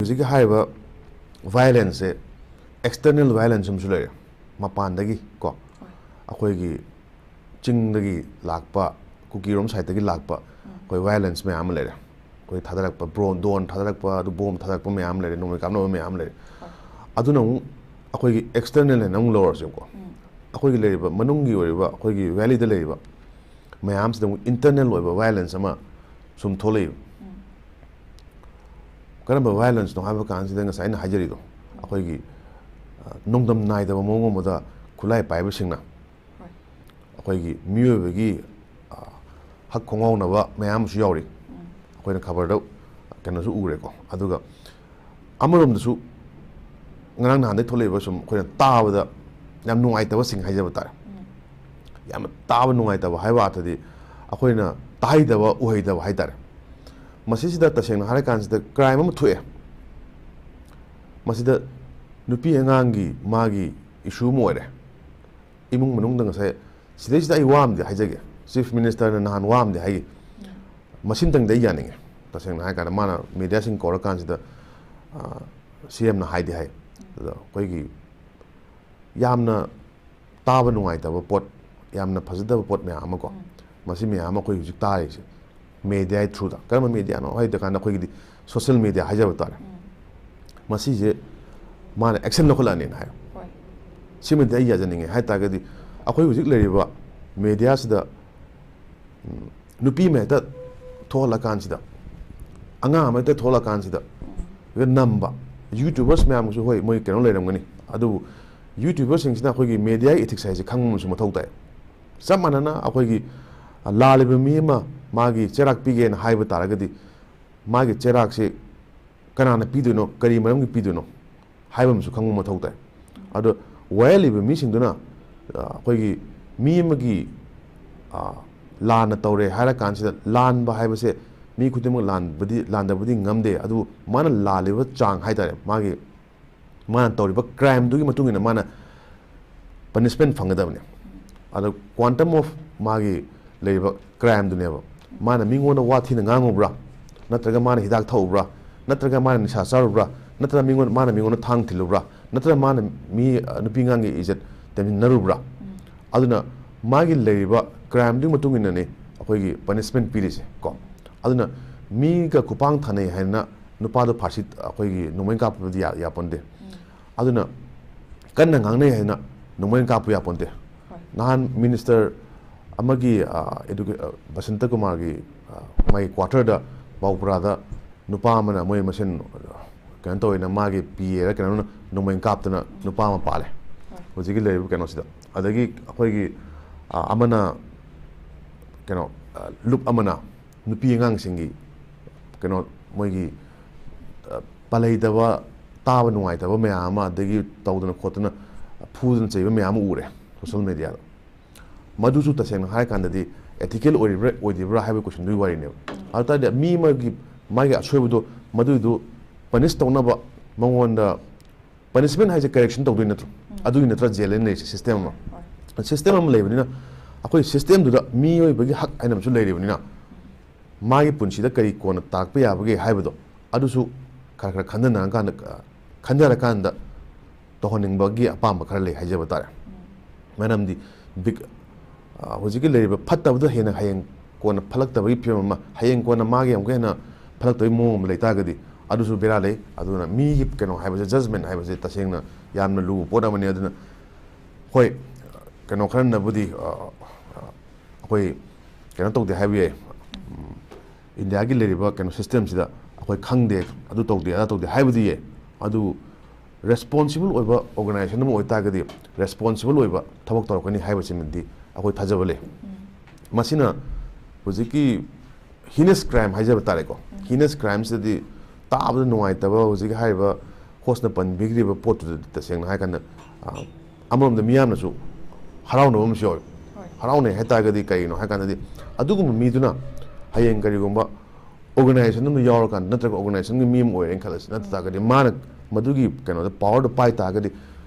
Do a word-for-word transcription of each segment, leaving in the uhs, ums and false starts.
ꯍꯧꯖꯤꯛꯀꯤ ꯍꯥꯏꯔꯤꯕ violence ꯁꯦ external violence ꯑꯃꯁꯨ ꯂꯩꯔꯦ, ꯃꯄꯥꯟꯗꯒꯤ ꯀꯣ, ꯑꯩꯈꯣꯏꯒꯤ ꯆꯤꯡꯗꯒꯤ ꯂꯥꯛꯄ, ꯀꯨꯀꯤꯔꯣꯝ side ꯇꯒꯤ ꯂꯥꯛꯄ ꯑꯩꯈꯣꯏ violence ꯃꯌꯥꯝ ꯑꯃ ꯂꯩꯔꯦ꯫ ꯑꯩꯈꯣꯏ ꯊꯥꯗꯔꯛꯄ drone, drone ꯊꯥꯗꯔꯛꯄ, ꯑꯗꯨ bomb ꯊꯥꯗꯔꯛꯄ ꯃꯌꯥꯝ ꯂꯩꯔꯦ, ꯅꯣꯡꯃꯩ ꯀꯥꯞꯅꯕ ꯃꯌꯥꯝ ꯂꯩꯔꯦ꯫ ꯑꯗꯨꯅ ꯑꯃꯨꯛ ꯑꯩꯈꯣꯏꯒꯤ external ꯍꯥꯏꯅ ꯑꯃꯨꯛ ꯂꯧꯔꯁꯦꯕꯀꯣ꯫ ꯑꯩꯈꯣꯏꯒꯤ ꯂꯩꯔꯤꯕ ꯃꯅꯨꯡꯒꯤ ꯑꯣꯏꯔꯤꯕ ꯑꯩꯈꯣꯏꯒꯤ valley ꯗ ꯂꯩꯔꯤꯕ ꯃꯌꯥꯝꯁꯤꯗ ꯑꯃꯨꯛ internal ꯑꯣꯏꯕ violence ꯑꯃ ꯁꯨꯝ ꯊꯣꯛꯂꯛꯏꯕ꯫ ꯀꯔꯝꯕ violence ꯅꯣ ꯍꯥꯏꯕ ꯀꯥꯟꯁꯤꯗ ꯉꯁꯥꯏ ꯑꯩꯅ ꯍꯥꯏꯖꯔꯤꯗꯣ, ꯑꯩꯈꯣꯏꯒꯤ, ꯑ, ꯅꯣꯡꯗꯝ ꯅꯥꯏꯗꯕ ꯃꯑꯣꯡ ꯑꯃꯗ ꯈꯨꯠꯂꯥꯏ ꯄꯥꯏꯕꯁꯤꯡꯅ ꯑꯩꯈꯣꯏꯒꯤ ꯃꯤꯑꯣꯏꯕꯒꯤ, ꯑ, ꯍꯛ ꯈꯣꯡꯒꯥꯎꯅꯕ ꯃꯌꯥꯝ ꯑꯃꯁꯨ ꯌꯥꯎꯔꯤ꯫ ꯑꯩꯈꯣꯏꯅ ꯈꯕꯔꯗ ꯀꯩꯅꯣꯁꯨ ꯎꯔꯦꯀꯣ꯫ ꯑꯗꯨꯒ ꯑꯃꯔꯣꯝꯗꯁꯨ ꯉꯔꯥꯡ ꯅꯍꯥꯟꯗꯩ ꯊꯣꯛꯂꯛꯏꯕ ꯁꯨꯝ ꯑꯩꯈꯣꯏꯅ ꯇꯥꯕꯗ ꯌꯥꯝ ꯅꯨꯡꯉꯥꯏꯇꯕꯁꯤꯡ ꯍꯥꯏꯖꯕ ꯇꯥꯔꯦ꯫ ꯌꯥꯝꯅ ꯇꯥꯕ ꯅꯨꯡꯉꯥꯏꯇꯕ ꯍꯥꯏꯕ ꯑꯥꯔꯊꯗꯤ ꯑꯩꯈꯣꯏꯅ ꯇꯥꯍꯩꯗꯕ, ꯎꯍꯩꯗꯕ ꯍꯥꯏ ꯇꯥꯔꯦ꯫ ꯃꯁꯤꯁꯤꯗ ꯇꯁꯦꯡꯅ ꯍꯥꯏꯔꯀꯥꯟꯁꯤꯗ crime ꯑꯃ ꯊꯣꯛꯑꯦ꯫ ꯃꯁꯤꯗ ꯅꯨꯄꯤ ꯑꯉꯥꯡꯒꯤ ꯃꯥꯒꯤ issue ꯑꯃ ꯑꯣꯏꯔꯦ꯫ ꯏꯃꯨꯡ ꯃꯅꯨꯡꯗ ꯉꯁꯥꯏ, ꯁꯤꯗꯩꯁꯤꯗ ꯑꯩ ꯋꯥ ꯑꯃꯗꯤ ꯍꯥꯏꯖꯒꯦ, Chief Minister ꯅ ꯅꯍꯥꯟ ꯋꯥ ꯑꯃꯗꯤ ꯍꯥꯏꯈꯤ꯫ ꯃꯁꯤꯝꯇꯪꯗꯤ ꯑꯩ ꯌꯥꯅꯤꯡꯉꯦ, ꯇꯁꯦꯡꯅ ꯍꯥꯏꯔꯀꯥꯟꯗ ꯃꯥꯅ media ꯁꯤꯡ ꯀꯧꯔꯀꯥꯟꯁꯤꯗ, ꯑ, C M ꯅ ꯍꯥꯏꯗꯤ ꯍꯥꯏ꯫ ꯑꯗꯣ ꯑꯩꯈꯣꯏꯒꯤ ꯌꯥꯝꯅ ꯇꯥꯕ ꯅꯨꯡꯉꯥꯏꯇꯕ ꯄꯣꯠ, ꯌꯥꯝꯅ ꯐꯖꯗꯕ ꯄꯣꯠ ꯃꯌꯥꯝ ꯑꯃꯀꯣ, ꯃꯁꯤ ꯃꯌꯥꯝ ꯑꯃ ꯑꯩꯈꯣꯏ ꯍꯧꯖꯤꯛ ꯇꯥꯔꯤꯁꯦ media ꯒꯤ through ꯗ꯫ ꯀꯔꯝꯕ media ꯅꯣ ꯍꯥꯏꯗ ꯀꯥꯟꯗ ꯑꯩꯈꯣꯏꯒꯤꯗꯤ social media ꯍꯥꯏꯖꯕ ꯇꯥꯔꯦ꯫ ꯃꯁꯤꯁꯦ ꯃꯥꯅ action ꯂꯧꯈꯠꯂꯛꯑꯅꯤꯅ ꯍꯥꯏ꯫ ꯁꯤꯃꯗꯤ ꯑꯩ ꯌꯥꯖꯅꯤꯡꯉꯦ꯫ ꯍꯥꯏ ꯇꯥꯔꯒꯗꯤ ꯑꯩꯈꯣꯏ ꯍꯧꯖꯤꯛ ꯂꯩꯔꯤꯕ media ꯁꯤꯗ, ꯎꯝ, ꯅꯨꯄꯤ ꯑꯃ ꯍꯦꯛꯇ ꯊꯣꯛꯍꯜꯂꯀꯥꯟꯁꯤꯗ, ꯑꯉꯥꯡ ꯑꯃ ꯍꯦꯛꯇ ꯊꯣꯛꯍꯜꯂꯀꯥꯟꯁꯤꯗ, ꯅꯝꯕ YouTubers ꯃꯌꯥꯝꯁꯨ, ꯍꯣꯏ, ꯃꯣꯏ ꯀꯩꯅꯣ ꯂꯩꯔꯝꯒꯅꯤ, ꯑꯗꯨꯕꯨ YouTubers ꯁꯤꯡꯁꯤꯅ ꯑꯩꯈꯣꯏꯒꯤ media ethics ꯍꯥꯏꯁꯦ ꯈꯪꯕ ꯑꯃꯁꯨ ꯃꯊꯧ ꯇꯥꯏ꯫ ꯆꯞ ꯃꯥꯟꯅꯅ ꯑꯩꯈꯣꯏꯒꯤ, ꯑ, ꯂꯥꯜꯂꯤꯕ ꯃꯤ ꯑꯃ ꯃꯥꯒꯤ ꯆꯩꯔꯥꯛ ꯄꯤꯒꯦꯅ ꯍꯥꯏꯕ ꯇꯥꯔꯒꯗꯤ, ꯃꯥꯒꯤ ꯆꯩꯔꯥꯛꯁꯤ ꯀꯅꯥꯅ ꯄꯤꯗꯣꯏꯅꯣ, ꯀꯔꯤ ꯃꯔꯝꯒꯤ ꯄꯤꯗꯣꯏꯅꯣ ꯍꯥꯏꯕ ꯑꯃꯁꯨ ꯈꯪꯕ ꯃꯊꯧ ꯇꯥꯏ꯫ ꯑꯗꯣ ꯋꯥꯌꯦꯜꯂꯤꯕ ꯃꯤꯁꯤꯡꯗꯨꯅ, ꯑ, ꯑꯩꯈꯣꯏꯒꯤ ꯃꯤ ꯑꯃꯒꯤ, ꯑ, ꯂꯥꯟꯅ ꯇꯧꯔꯦ ꯍꯥꯏꯔ ꯀꯥꯟꯁꯤꯗ, ꯂꯥꯟꯕ ꯍꯥꯏꯕꯁꯦ ꯃꯤ ꯈꯨꯗꯤꯡꯃꯛ ꯂꯥꯟꯕꯗꯤ, ꯂꯥꯟꯗꯕꯗꯤ ꯉꯝꯗꯦ, ꯑꯗꯨꯕꯨ ꯃꯥꯅ ꯂꯥꯜꯂꯤꯕ ꯆꯥꯡ ꯍꯥꯏ ꯇꯥꯔꯦ, ꯃꯥꯒꯤ ꯃꯥꯅ ꯇꯧꯔꯤꯕ crime ꯗꯨꯒꯤ ꯃꯇꯨꯡ ꯏꯟꯅ ꯃꯥꯅ punishment ꯐꯪꯒꯗꯕꯅꯦ꯫ ꯑꯗꯣ quantum of ꯃꯥꯒꯤ ꯂꯩꯔꯤꯕ crime ꯗꯨꯅꯦꯕ꯫ ꯃꯥꯅ ꯃꯤꯉꯣꯟꯗ ꯋꯥ ꯊꯤꯅ ꯉꯥꯡꯉꯨꯕ꯭ꯔꯥ, ꯅꯠꯇ꯭ꯔꯒ ꯃꯥꯅ ꯍꯤꯗꯥꯛ ꯊꯛꯎꯕ꯭ꯔꯥ, ꯅꯠꯇ꯭ꯔꯒ ꯃꯥꯅ ꯅꯤꯁꯥ ꯆꯥꯔꯨꯕ꯭ꯔꯥ, ꯅꯠꯇ꯭ꯔꯒ ꯃꯤꯉꯣꯟ ꯃꯥꯅ ꯃꯤꯉꯣꯟꯗ ꯊꯥꯡ ꯊꯤꯜꯂꯨꯕ꯭ꯔꯥ, ꯅꯠꯇ꯭ꯔꯒ ꯃꯥꯅ ꯃꯤ ꯅꯨꯄꯤ ꯑꯉꯥꯡꯒꯤ ꯏꯖꯠ ꯇꯦꯝꯁꯤꯟꯅꯔꯨꯕ꯭ꯔꯥ? ꯑꯗꯨꯅ ꯃꯥꯒꯤ ꯂꯩꯔꯤꯕ ꯀ꯭ꯔꯥꯏꯝꯗꯨꯒꯤ ꯃꯇꯨꯡ ꯏꯟꯅꯅꯤ ꯑꯩꯈꯣꯏꯒꯤ ꯄꯅꯤꯁꯃꯦꯟ ꯄꯤꯔꯤꯁꯦ ꯀꯣ꯫ ꯑꯗꯨꯅ ꯃꯤꯒ ꯈꯨꯄꯥꯡ ꯊꯥꯅꯩ ꯍꯥꯏꯅ ꯅꯨꯄꯥꯗꯣ ꯐꯥꯔꯁꯤ ꯑꯩꯈꯣꯏꯒꯤ ꯅꯣꯡꯃꯩ ꯀꯥꯞꯄꯗꯤ ꯌꯥ- ꯌꯥꯄꯣꯟꯇꯦ꯫ ꯑꯗꯨꯅ ꯀꯟꯅ ꯉꯥꯡꯅꯩ ꯍꯥꯏꯅ ꯅꯣꯡꯃꯩ ꯀꯥꯞꯄ ꯌꯥꯄꯣꯟꯇꯦ꯫ ꯅꯍꯥꯟ ꯃꯤꯅꯤꯁꯇꯔ ꯑꯃꯒꯤ, ꯑ, educa-, ꯑ, ꯕꯁꯟꯇ ꯀꯨꯃꯥꯔꯒꯤ, ꯑ, ꯃꯥꯒꯤ ꯀ꯭ꯋꯥꯇꯔꯗ ꯕꯥꯎꯄꯨꯔꯥꯗ ꯅꯨꯄꯥ ꯑꯃꯅ ꯃꯣꯏ ꯃꯁꯦꯟ ꯀꯩꯅꯣ ꯇꯧꯋꯦꯅ ꯃꯥꯒꯤ ꯄꯤ ꯑꯦꯔ ꯀꯩꯅꯣꯅ ꯅꯣꯡꯃꯩ ꯀꯥꯞꯇꯅ ꯅꯨꯄꯥ ꯑꯃ ꯄꯥꯜꯂꯦ꯫ ꯍꯧꯖꯤꯛꯀꯤ ꯂꯩꯔꯤꯕ ꯀꯩꯅꯣꯁꯤꯗ꯫ ꯑꯗꯒꯤ ꯑꯩꯈꯣꯏꯒꯤ, ꯑ, ꯑꯃꯅ ꯀꯩꯅꯣ, ꯑ, ꯂꯨꯞ ꯑꯃꯅ ꯅꯨꯄꯤ ꯑꯉꯥꯡꯁꯤꯡꯒꯤ ꯀꯩꯅꯣ ꯃꯣꯏꯒꯤ, ꯑ, ꯄꯥꯜꯂꯩꯗꯕ, ꯇꯥꯕ ꯅꯨꯡꯉꯥꯏꯇꯕ ꯃꯌꯥꯝ ꯑꯃ ꯑꯗꯒꯤ ꯇꯧꯗꯅ ꯈꯣꯠꯇꯅ ꯐꯨꯗꯅ ꯆꯩꯕ ꯃꯌꯥꯝ ꯑꯃ ꯎꯔꯦ ꯁꯣꯁꯦꯜ ꯃꯦꯗꯤꯌꯥꯗ꯫ ꯃꯗꯨꯁꯨ ꯇꯁꯦꯡꯅ ꯍꯥꯏꯔꯀꯥꯟꯗꯗꯤ ꯑꯦꯊꯤꯀꯦꯜ ꯑꯣꯏꯔꯤꯕ꯭ꯔꯥ ꯑꯣꯏꯗ꯭ꯔꯤꯕ꯭ꯔꯥ ꯍꯥꯏꯕꯒꯤ ꯀꯣꯏꯁꯟꯗꯨꯒꯤ ꯋꯥꯔꯤꯅꯦꯕ꯫ ꯑꯗꯨ ꯇꯥꯔꯗꯤ ꯃꯤ ꯑꯃꯒꯤ ꯃꯥꯒꯤ ꯑꯁꯣꯏꯕꯗꯣ ꯃꯗꯨꯏꯗꯨ ꯄꯅꯤꯁ ꯇꯧꯅꯕ ꯃꯉꯣꯟꯗ ꯄꯅꯤꯁꯃꯦꯟ ꯍꯥꯏꯁꯦ ꯀꯔꯦꯛꯁꯟ ꯇꯧꯗꯣꯏ ꯅꯠꯇ꯭ꯔꯣ? ꯑꯗꯨꯒꯤ ꯅꯠꯇ꯭ꯔꯥ ꯖꯦꯜ ꯑꯅ ꯂꯩꯔꯤꯁꯦ ꯁꯤꯁꯇꯦꯝ ꯑꯃ? ꯁꯤꯁꯇꯦꯝ ꯑꯃ ꯂꯩꯕꯅꯤꯅ ꯑꯩꯈꯣꯏ ꯁꯤꯁꯇꯦꯝꯗꯨꯗ ꯃꯤꯑꯣꯏꯕꯒꯤ ꯍꯛ ꯍꯥꯏꯅ ꯑꯃꯁꯨ ꯂꯩꯔꯤꯕꯅꯤꯅ ꯃꯥꯒꯤ ꯄꯨꯟꯁꯤꯗ ꯀꯔꯤ ꯀꯣꯟꯅ ꯇꯥꯛꯄ ꯌꯥꯕꯒꯦ ꯍꯥꯏꯕꯗꯣ ꯑꯗꯨꯁꯨ ꯈꯔ ꯈꯔ ꯈꯟꯊꯅꯔꯀꯥꯟꯗ, ꯈꯟꯊꯔꯀꯥꯟꯗ ꯇꯧꯍꯟꯅꯤꯡꯕꯒꯤ ꯑꯄꯥꯝꯕ ꯈꯔ ꯂꯩ ꯍꯥꯏꯖꯕ ꯇꯥꯔꯦ꯫ ꯃꯔꯝꯗꯤ ꯕꯤꯛ-, ꯑ, ꯍꯧꯖꯤꯛꯀꯤ ꯂꯩꯔꯤꯕ ꯐꯠꯇꯕꯗꯣ ꯍꯦꯟꯅ ꯍꯌꯦꯡ ꯀꯣꯟꯅ ꯐꯠꯂꯛꯇꯕꯒꯤ ꯐꯤꯕꯝ ꯑꯃ, ꯍꯌꯦꯡ ꯀꯣꯟꯅ ꯃꯥꯒꯤ ꯑꯃꯨꯛꯀ ꯍꯦꯟꯅ ꯐꯠꯂꯛꯇꯕꯒꯤ ꯃꯑꯣꯡ ꯑꯃ ꯂꯩꯇꯥꯔꯒꯗꯤ ꯑꯗꯨꯁꯨ ꯕꯦꯔꯥ ꯂꯩ꯫ ꯑꯗꯨꯅ ꯃꯤꯒꯤ ꯀꯩꯅꯣ ꯍꯥꯏꯕꯁꯦ, ꯖꯖꯃꯦꯟ ꯍꯥꯏꯕꯁꯦ ꯇꯁꯦꯡꯅ ꯌꯥꯝꯅ ꯂꯨꯕ ꯄꯣꯠ ꯑꯃꯅꯤ꯫ ꯑꯗꯨꯅ ꯍꯣꯏ, ꯀꯩꯅꯣ ꯈꯔꯅꯕꯨꯗꯤ, ꯑ, ꯑ, ꯑꯩꯈꯣꯏ ꯀꯩꯅꯣ ꯇꯧꯗꯦ ꯍꯥꯏꯕ ꯌꯥꯏ꯫ ꯎꯝ, ꯏꯟꯗꯤꯌꯥꯒꯤ ꯂꯩꯔꯤꯕ ꯀꯩꯅꯣ ꯁꯤꯁꯇꯦꯝꯁꯤꯗ ꯑꯩꯈꯣꯏ ꯈꯪꯗꯦ, ꯑꯗꯨ ꯇꯧꯗꯦ, ꯑꯗꯥ ꯇꯧꯗꯦ ꯍꯥꯏꯕꯗꯤ ꯌꯥꯏ꯫ ꯑꯗꯨ ꯔꯦꯁꯄꯣꯟꯁꯤꯕꯜ ꯑꯣꯏꯕ ꯑꯣꯔꯒꯅꯥꯏꯖꯦꯁꯟ ꯑꯃ ꯑꯣꯏꯇꯥꯔꯒꯗꯤ ꯔꯦꯁꯄꯣꯟꯁꯤꯕꯜ ꯑꯣꯏꯕ ꯊꯕꯛ ꯇꯧꯔꯛꯀꯅꯤ ꯍꯥꯏꯕꯁꯤꯃꯗꯤ ꯑꯩꯈꯣꯏ ꯊꯥꯖꯕ ꯂꯩ꯫ ꯃꯁꯤꯅ ꯍꯧꯖꯤꯛꯀꯤ ꯍꯤꯅꯁ ꯀ꯭ꯔꯥꯏꯝ ꯍꯥꯏꯖꯕ ꯇꯥꯔꯦꯀꯣ꯫ ꯍꯤꯅꯁ ꯀ꯭ꯔꯥꯏꯝꯁꯤꯗꯗꯤ ꯇꯥꯕꯗ ꯅꯨꯡꯉꯥꯏꯇꯕ, ꯍꯧꯖꯤꯛꯀꯤ ꯍꯥꯏꯔꯤꯕ ꯍꯣꯁꯅ ꯄꯟꯕꯤꯈ꯭ꯔꯤꯕ ꯄꯣꯠꯇꯨꯗꯗꯤ ꯇꯁꯦꯡꯅ ꯍꯥꯏꯔꯀꯥꯟꯗ, ꯑ, ꯑꯃꯔꯣꯝꯗ ꯃꯤꯌꯥꯝꯅꯁꯨ ꯍꯔꯥꯎꯅꯕ ꯑꯃꯁꯨ ꯌꯥꯎꯋꯦ꯫ ꯍꯣꯏ꯫ ꯍꯔꯥꯎꯅꯩ ꯍꯥꯏꯇꯥꯔꯒꯗꯤ ꯀꯩꯒꯤꯅꯣ ꯍꯥꯏꯀꯥꯟꯗꯗꯤ ꯑꯗꯨꯒꯨꯝꯕ ꯃꯤꯗꯨꯅ ꯍꯌꯦꯡ ꯀꯔꯤꯒꯨꯝꯕ ꯑꯣꯔꯒꯅꯥꯏꯖꯦꯁꯟ ꯑꯃꯗ ꯌꯥꯎꯔꯀꯥꯟꯗ ꯅꯠꯇ꯭ꯔꯒ ꯑꯣꯔꯒꯅꯥꯏꯖꯦꯁꯟꯒꯤ ꯃꯤ ꯑꯃ ꯑꯣꯏꯔꯦꯅ ꯈꯜꯂꯁꯤ, ꯅꯠꯇ ꯇꯥꯔꯒꯗꯤ ꯃꯥꯅ ꯃꯗꯨꯒꯤ ꯀꯩꯅꯣꯗ ꯄꯋꯥꯔꯗꯣ ꯄꯥꯏ ꯇꯥꯔꯒꯗꯤ,